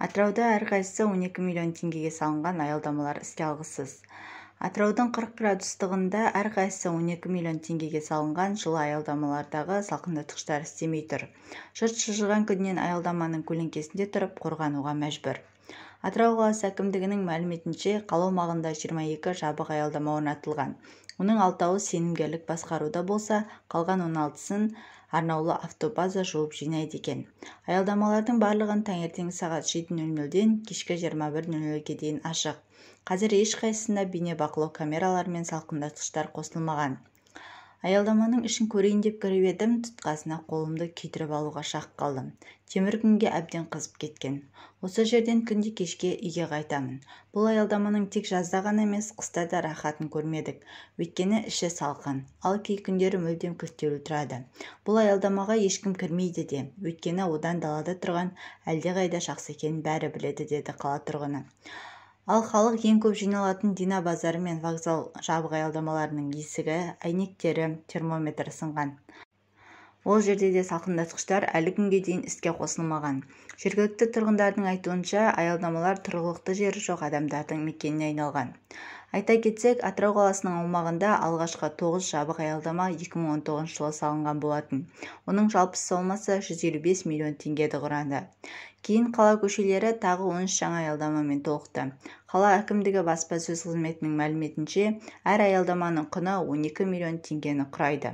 Атырауда әрқайсысы 12 миллион теңгеге салынған аялдамалар іске алғысыз. Атыраудың 40 градус ыстығында әрқайсысы 12 миллион теңгеге салынған жылы аялдамалардағы салқындатқыштар істемей тұр. Жұрт шыжыған күннен аялдаманың көлеңкесінде тұрып қорғануға мәжбүр. Атырау қаласы әкімдігінің мәліметінше, қала аумағында 22 жабық аялдама орнатылған. Оның алтауы сенімгерлік басқаруда болса, қалған 16-сын арнаулы автобаза жуып жинайды екен. Аялдамалардың барлығын таңертең сағат 7:00-ден кешкі 21:00-ге дейін ашық. Қазір ешқайсысында бейнебақылау камералары мен салқындатқыштар қосылмаған. Аялдаманың ішін көрейін деп кіріп едім, тұтқасына қолымды күйдіріп алуға шақ қалдым. Темір күнге әбден қызып кеткен. Осы жерден күнде кешке үйге қайтамын. Бұл аялдаманың тек жазда ғана емес, қыста да рахатын көрмедік. Өйткені іші салқын, ал кей күндері мүлдем кілттеулі тұрады. Бұл аялдамаға ешкім кірмейді де, өйткені одан далада тұрған әлдеқайда жақсы екенін бәрі біледі, деді қала тұрғыны. Ал халық ең көп жиналатын Дина базары мен вокзал жабық аялдамаларының есігі, әйнектері, термометрі сынған. Ол жерде де салқындатқыштар әлі күнге дейін іске қосылмаған. Жергілікті тұрғындардың айтуынша, аялдамалар тұрғылықты жері жоқ адамдардың мекеніне айналған. Айта кетсек, Атырау қаласының аумағында алғашқы 9 жабық аялдама 2019 жылы салынған болатын. Оның жалпы сомасы 155 миллион теңгені құрады. Кейін қала көшелері тағы 13 жаңа аялдамамен толықты. Қала әкімдігі баспасөз қызметінің мәліметінше, әр аялдаманың құны 12 миллион теңгені құрайды.